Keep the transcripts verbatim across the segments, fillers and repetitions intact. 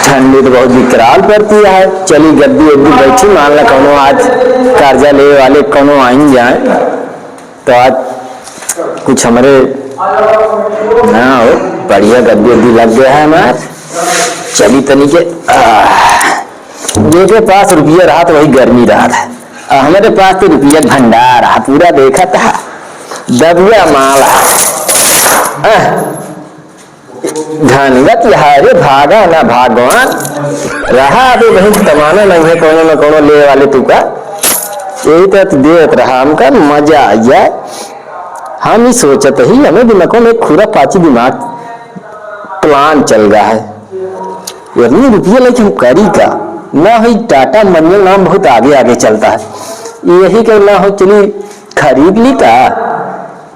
ठंडी तो बहुत विकराल पड़ती है। चली गद्दी उद्दी बैठी, मान ला कौनो आज कर्जा लेवे वाले कौनो आइन जाए, तो आज कुछ हमरे ना हो, बढ़िया गद्दी उद्दी लग गया है हमार। चली तनी के, आह, जेके पास रुपया रहत वही गर्मी रहत है, आ हमरे पास तो रुपया भंडार है, पूरा देखत है, दबुआ माल है। आह, धनगत यहाँ रे, भागा ना भगवान, रहा अबे वही तमाना नहीं है, कौनो न कौनो ले वाले तू का, यही तो तू देत रहा, हमका मजा आ जाए। हम ही सोचत ही, हमें दिमागों में खुरा पाची दिमाग प्लान चल रहा है। इतनी रुपये लेके हम करी का? ना होई, टाटा मंजल नाम बहुत आगे आगे चलता है, यही के ना हो, चली खरीद ली का?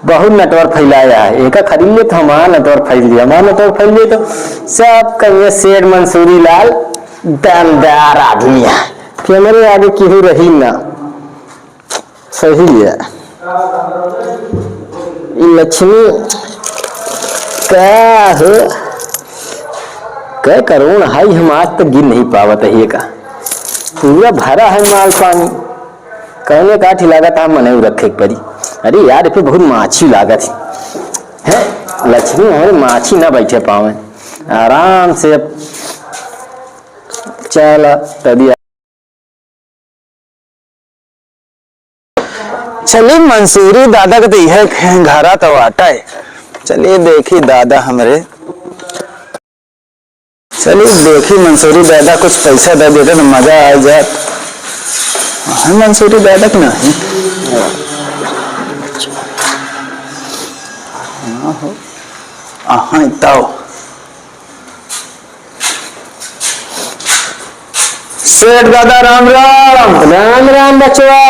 बहुत नटवर फैलाया है, एका खरीद ले तो हमारा नटवर फैल गया, हमारा नटवर फैल गया तो सब कहिए सेठ मंसूरी लाल दमदार आदमी है, कि हमारे आगे केहू रही ना। सही है। ई लक्ष्मी का हो, कै करोड़ है, हम आज तक गिन नहीं पावत है का। पूरा भरा है माल पानी। कहने का ठी लागत है, मने रखे के परी। अरे यार, ए पे बहुत माछी लागत है। हैं? लक्ष्मी हमारे माछी ना बैठे पावे। आराम से अब चला तबिया। चली मंसूरी दादा के तो इहे घरा तो बाटा है। चली देखी दादा हमरे, चली देखी मंसूरी दादा कुछ पैसा दे देते तो मजा आ जात। हाँ, मंसूरी दादा के नहीं। हाँ हो। हाँ, इताओ। सेठ दादा, राम राम। राम राम बचवा।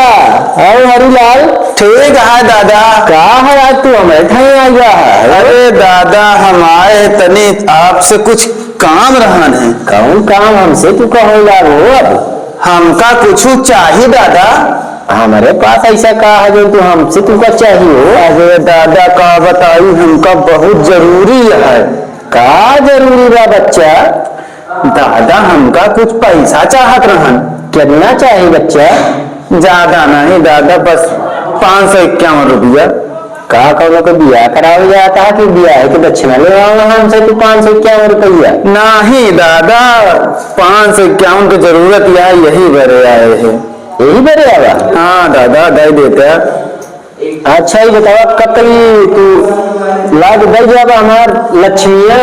और हरिलाल? ठीक है दादा। का है आज तू हमारे ठाई आ गया है? अरे दादा, हम आए तनी आपसे कुछ काम रहन है। कौन काम हमसे तू कहो यार हो अब? हमका कुछ चाही दादा। हमारे पास ऐसा का है जो तू हमसे तुमका चाहिए हो? अरे दादा, का बताई, हमका बहुत जरूरी है। का जरूरी बा बच्चा? दादा, हमका कुछ पैसा चाहत रहन। कितना चाही बच्चा? ज्यादा नहीं दादा, बस पाँच सौ इक्यावन रुपया। का कौनो के बियाह करावे जाता है कि बियाह के दक्षिणा लेवावे हमसे तू पाँच सौ इक्यावन रुपया? नहीं दादा, पाँच सौ इक्यावन के जरूरत यह, यही बरे आए हैं। यही बरे आवा? हाँ दादा, दे देते। अच्छा, ये बतावा, कब तक ई तू लाग दे जाबा हमार लक्ष्मिया?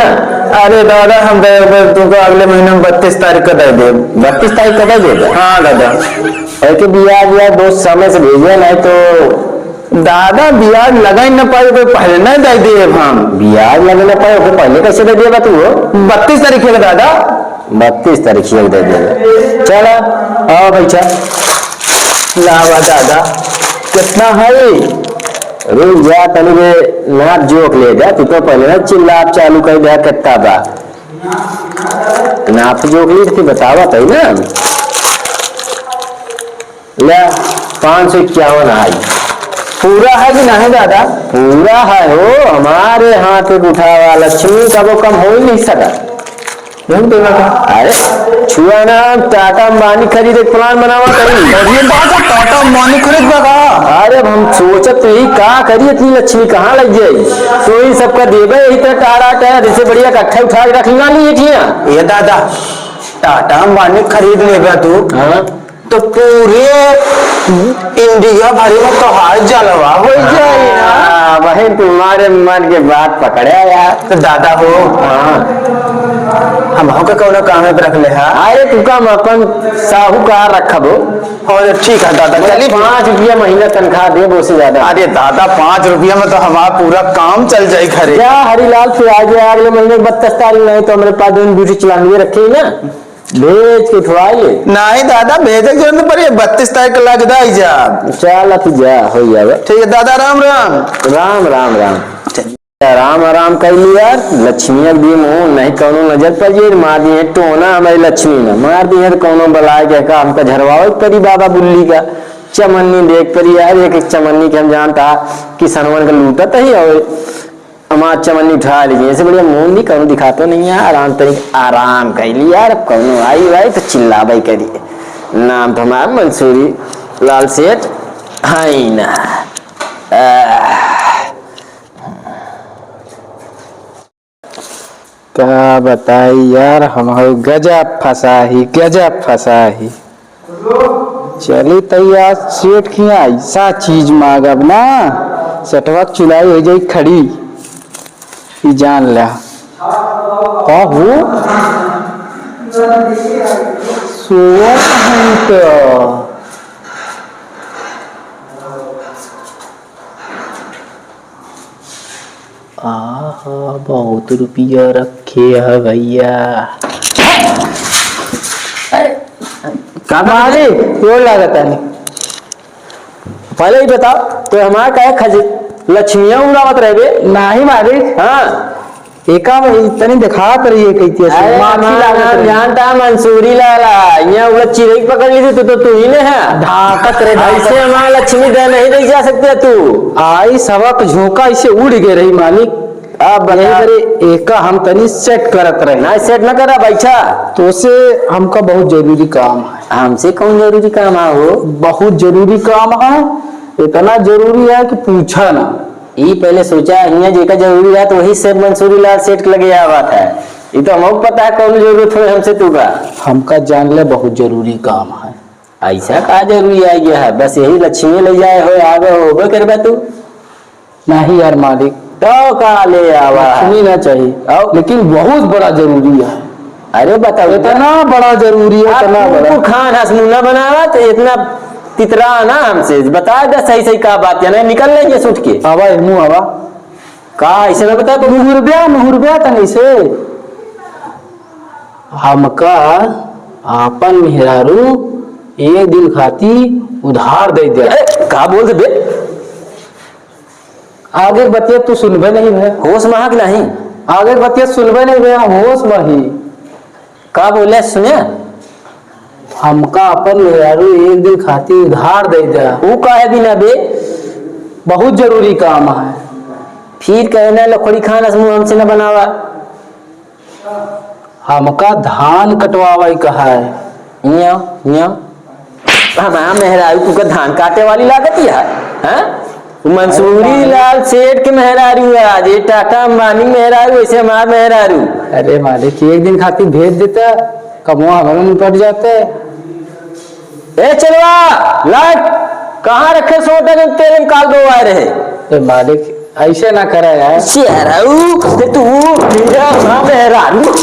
अरे दादा, हम दे, दे, तुमको अगले महीने में बत्तीस तारीख का दे दे। बत्तीस तारीख का दे देबा? हाँ दादा। ऐके बियाह, बियाह बहुत समय से भेजे, नहीं तो। दादा, बियाह लगाई न पाए तो पहले नहीं दे देब हम। बियाह लगे न पाए, ओके पहले कैसे दे देबा तू हो? बत्तीस तारीख है दादा। बत्तीस तारीख के दे देबा। चला, आओ बैठा। लावा दादा, कितना है? रुक जा, तनी रे, नाप जोख ले जा, तू तो पहले ना चिल्लाप चालू कर दे, कितना बा? नाप जोख ली तो बतावा तई ना। ले, पाँच सौ इक्यावन है। पूरा है कि नहीं दादा? पूरा है हो, हमारे हाथ के उठावा, लक्ष्मी का वो कम हो ही नहीं सका। नहीं देना था। अरे, छुआ ना, टाटा अंबानी खरीदे के plan बनावा कहीं। अरे बाबा, टाटा अंबानी खरीद बा का? अरे, अब हम सोचत ही का करी, इतनी लक्ष्मी कहाँ लग जाई? तो ही सबका देबे, यही तरह टारा टारा, जैसे बढ़िया इकट्ठा उठा के रख लेना, नहीं ये ठिया। ये दादा, टाटा अंबानी खरीद लेबा तू। हाँ। तो पूरे इंडिया भर में तोहार जलवा हो जाई ना। हाँ, वही तुम्हारे मन के बात पकड़े यार। तो दादा हो, हाँ। हमहू के कौनो काम पे रख ले हा। अरे तू काम अपन साहूकार रखबो। और ठीक है दादा, चली। पाँच रुपया महीना तनख्वाह देबो, उससे ज्यादा। अरे दादा, पाँच रुपया में तो हमारा पूरा काम चल जाई घरे। क्या हरीलाल, तू आ गया अगले महीने की बत्तीस तारीख, नहीं तो हमारे पास दोनों ड्यूटी चलाने रखे ना। भेज के उठवाई ले। नहीं दादा, भेजे के जरूरत नहीं पड़ी, बत्तीस तारीख के लग जाई जा। चल, अब जा, हो जावे। ठीक है दादा, राम राम। राम, राम, राम। चल। आराम, आराम कर ली यार। लक्ष्मी अब दी मुँह, नहीं कौनो नजर पड़ जाए, मार दी है टोना हमारी लक्ष्मी में। मार दी है तो कौनो बलाए के का, हमका झरवावे के पड़ी बाबा बुल्ली का। चमन्नी देख पड़ी यार, एक, एक चमन्नी के हम जानता किसनवन के लूटत ही और हमार चमन्नी उठा लीजिए, ऐसे बढ़िया मुंह भी कौनो दिखातो नहीं है, आराम तरीके आराम कर ली यार। अब कौनो आई वाई तो चिल्लाबे करी। नाम तो हमार मंसूरी लाल सेठ है ही ना। आह। का बताई यार, हम हो गजब फंसा ही, गजब फंसा ही। चली तैयार सेठ किहाँ ऐसा चीज मांगब ना, सेठवा के चुलाई हो जाई खड़ी। ई जान ल्या। का हो? सोवत हई तो। आहा, बहुत रुपया रखे है भैया। अरे, का मारे? गोड़ लागत है। पहले ही बताओ, तो हमार काहे खज-, लक्ष्मिया उड़ावत रहबे? नाही मालिक। हाँ। एका तनी देखात रहिए, कहती है, अरे माखी हमार लागत नाम रही। जानता है मंसूरी लाला, यहाँ उड़ा चिरई पकड़ ली थी, तो, तो तू ही ने है। ढाकत रहे, ढाकत। ऐसे हमार लक्ष्मी दे नहीं दे जा सकते तू। आई सबक झोंका ऐसे उड़ गए रही मालिक। अब बता। यही तरह एका हम तनी सेट करत रहे। ना सेट ना करा, बैठा। तो से हमका बहुत जरूरी काम है। हमसे कौन जरूरी काम है हो? बहुत जरूरी काम है, इतना जरूरी है कि पूछा ना। ई पहले सोचा, हियाँ जेका जरूरी है तो वही सेठ मंसूरी लाल सेठ के लगे आवत है। ई तो हमको पता है कौन जरूरत हो हमसे तू का। हमका जान ले बहुत जरूरी काम है। ऐसा का जरूरी आ गया है? बस यही लक्ष्मी ले जाए हो, आवे हो, होबे करबे तू। नहीं यार मालिक। तो का ले आवा? लक्ष्मी ना चाहिए। आओ। लेकिन बहुत बड़ा जरूरी है। अरे बताओ। इतना बड़ा जरूरी है, आप इतना बड़ा। कुकुर खान हंस मुंह ना बनावा तो इतना तितरा ना हमसे। बता दे सही सही का बात है, नहीं निकल लेंगे सूट के। आवा, एहमू आवा। का ऐसे ना बता तो। मुहुरब्या, मुहुरब्या तनी से। हमका आपन मेहरारू एक दिन खाती उधार दे दे। अरे, का बोल दे बे? आगे बतिया तू सुनबे नहीं भैया। होश में हा कि नहीं? आगे बतिया सुनबे नहीं भैया, होश में ही। का बोले सुने? हमका अपन मेहरारू एक दिन खातिर उधार दे दे। ऊ काहे बिना बे? बहुत जरूरी काम है। फिर कहे ना लखोड़ी खान अस मुंह हमसे न बनावा। हमका धान कटवावे का है। न्या, न्या। हमार मेहरारू तुका धान काटे वाली लागत है, हैं? उ मंसूरी लाल सेठ के मेहरारू है, आज ये टाटा अंबानी मेहरारू, ऐसे हमार मेहरारू। अरे मालिक, एक दिन खातिर भेज देता, कमवा हमरे में निपट जाते। ए चलवा, लाइट कहाँ रखे सोटा जब तेल में काल दो आए रहे? ए मालिक, ऐसे ना करा यार। शेराऊ, ते तू मेरा माँ मेहरारू।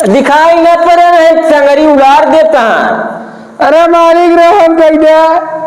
दिखाई ना पड़े रहे, टंगरी उलार देता है। अरे मालिक रहम कर दे।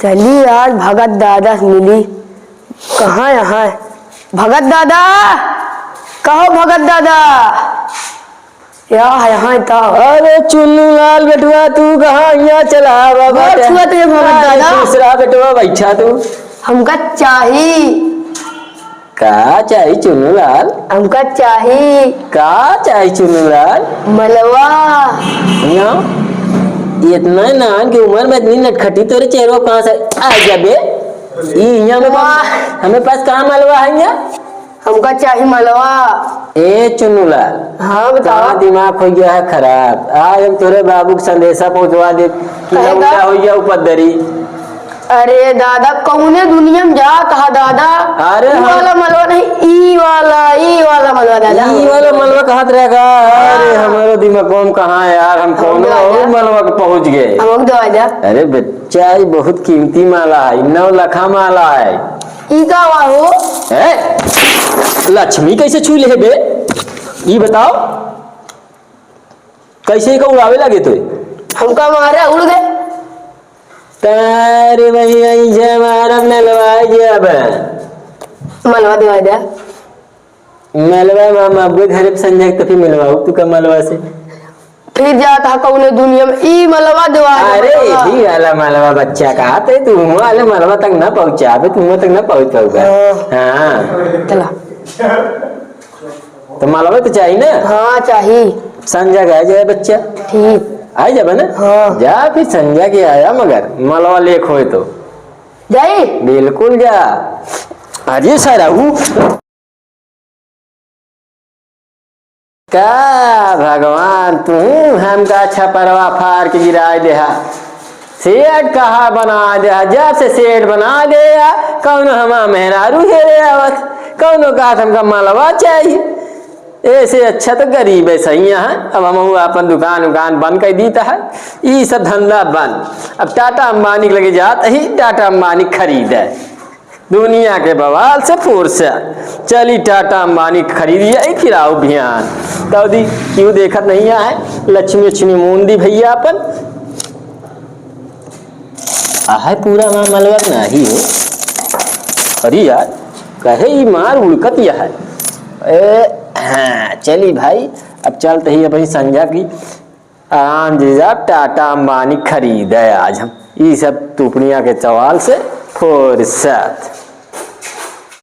चली आज भगत दादा से मिली। कहाँ यहाँ है भगत दादा? कहो भगत दादा। या है, यहाँ है तो। अरे चुन्नू लाल बेटवा, तू कहाँ यहाँ चला आवा बड़ बाटे? छुआ तुझे भगत अरे दादा। दूसरा बेटवा बैठा तू। हमका चाही। का चाही चुन्नू लाल? हमका चाही। का चाही चुन्नू लाल? मलवा। यहाँ? इतना नान के उम्र में इतनी नटखटी तोरे चेहरे कहाँ से आ गया बे? ई यहाँ में वाह। हमें पास कहाँ मलवा है यहाँ? हमका चाही मलवा। ए चुन्नूलाल, हाँ, बताओ। का दिमाग हो गया है खराब? आज हम तोरे बाबू के संदेशा पहुंचवा दे कि कहेगा? लौंडा हो गया उपद्रवी। अरे दादा, कौने दुनिया में जात हा दादा? अरे ई हम वाला मलवा नहीं, ई वाला, ई वाला मलवा दादा। ई वाला मलवा कहत रहेगा। अरे हाँ। हमारो दिमाग कौन कहाँ है यार, हम हम कौनो दवा और जा। मलवा के पहुंच गए। हमको दवा जा। अरे बच्चा, ये बहुत कीमती माला है, नौ लाखा माला है। ई का बा हो? ए, लक्ष्मी कैसे छू ले बे? ई बताओ, कैसे का उड़ावे लगे तो? हमका मारे उड़ गए। तारे भैया, इसे हमारा मलवा जाबे। मलवा देवा जा। मलवा मामा, अब घरे पे संजय के तो फिर मिलवाऊ तू का मलवा से। फिर जात हा कौने दुनिया में, ई मलवा देवा जा, अरे, मलवा। ई वाला मलवा बच्चा का, ते तू हुआ वाले मलवा तक ना पहुँचाबे, तू हुआ तक ना पहुँच पाऊगा। हाँ। हाँ। चला। तो मलवा तो चाही ना? हाँ, चाही। संजय के आ जाए बच्चा। ठीक। आ जाबे ना? हाँ। जा फिर संजय के आया, मगर मलवा लेक होए तो। जाई? बिल्कुल जा। अरे सारा ऊ। का भगवान, तू हमका छपरवा फार के गिराए देहा। सेठ कहा बना देहा, जब से सेठ बना देहा, कौनो हमा मेहरारू हेरे आवत, कौनो कहत हमका मलवा चाही। ऐसे अच्छा तो गरीब है, सही है। अब हमहू अपन दुकान उकान बंद कर दीता है, ई सब धंधा बंद। अब टाटा अंबानी के लगे जात ही, टाटा अंबानी खरीदे। दुनिया के बवाल से फुर्सत। चली टाटा अंबानी खरीद जाई, फिर आओ बिहान। तौदी क्यों देखत नहीं है, लक्ष्मी लक्ष्मी मूंदी भैया अपन। आहे पूरा माँ मलवा नाही हो। अरे यार, कहे ई मार उड़कत यह है। ए, हाँ, चली भाई, अब चलते ही अपनी संझा की आराम से जा, टाटा अंबानी खरीदे आज हम। ई सब टुपड़िया के चवाल से फुर्सत।